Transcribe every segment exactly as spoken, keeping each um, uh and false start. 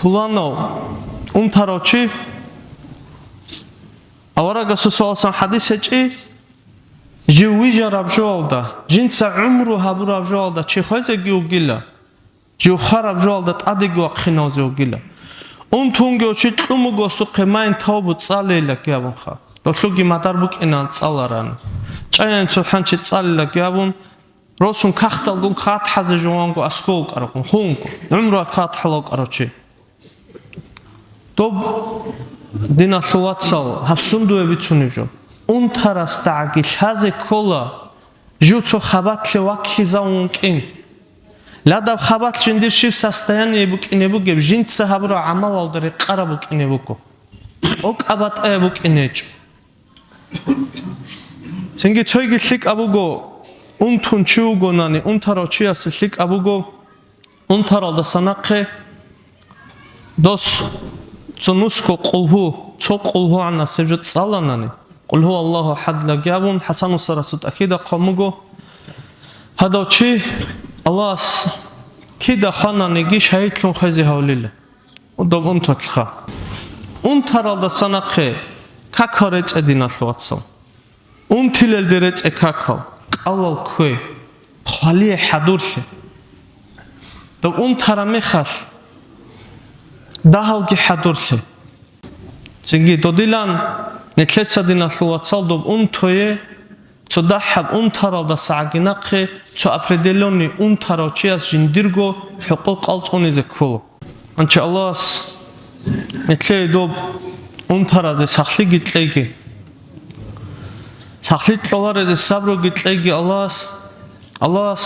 Пуланав унтарав чи, аварагасул саллаллагьу гӀалайгьи вассалам хӀадис гьечӀи, жив вижараб жоалда, жинца гӀумру гьабураб жоалда чи хвезеги вугила, жив хвараб жоалда тӀадеги вахъиналзе вугила. Унтунги чи кьун буго гьесухъе, майн тавбу цӀалейилаги абунха. Долъуги мадар букӀинан цӀаларан. ЧӀаян цо хӀанчи цӀалилаги абун, росун кахталгун катхӀазе жугьанго аскӀов вукӀарагун, хунго, гӀумруялъ катхӀалав вукӀарав чи. Доб, диналъул вацал, гьаб сундуе бицунеб жо. УнтарасдагӀаги лъазе ккола, жив цо хабалъе ваккизавун вукӀин. Ладаб хабалъ жиндир щиб состояние букӀине бугеб, жинца гьабураб гӀамалалда рекъараб букӀине буго. ТӀокӀаб батӀаяб букӀине гьечӀо. Цинги цойги лъикӀаб буго, унтун чи вугонани, унтарав чиясе лъикӀаб буго, унтаралдаса нахъе дос цо нусго къулгьу, цо къулгьугӀанасеб жо цӀаланани, къулгьу Аллагьу ахӀадлаги абун, ХӀасанусарасул тӀахьида хъван буго, гьадав чи Аллагьас кида хвананиги шагьидлъун хвезе гьавлила. Доб унталъха. Унтаралдаса нахъе какал рецӀе, диналъул вацал. Унтилелде рецӀе какал, кӀалал ккве, хвалие хӀадурлъе. Доб унтараб мехалъ дагьалги хӀадурлъе. Цинги додилан нилъеца, диналъул вацал, доб унтое, цо дагьаб унтаралдаса гӀаги нахъе цо определённый унтарав чияс жиндирго хӀукъукъал цӀунизе ккола. Анча Аллагьас нилъее доб унтаразе сахлъиги кьеги, сахлъи кьоларезе сабруги кьеги Аллагьас, Аллагьас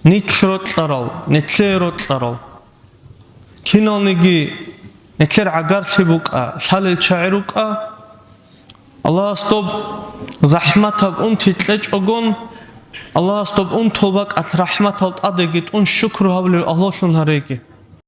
нилъ рокьарал, нилъее рокьарал. Киналниги нилъер гӀагарлъи букӀа, лъалел чагӀи рукӀа, Аллагьас доб захӀматаб унти кьечӀогон, Аллагьас доб унтул бакӀалъ рахӀматал тӀадеги тӀун шукру гьабулев агьлулъун гьареги.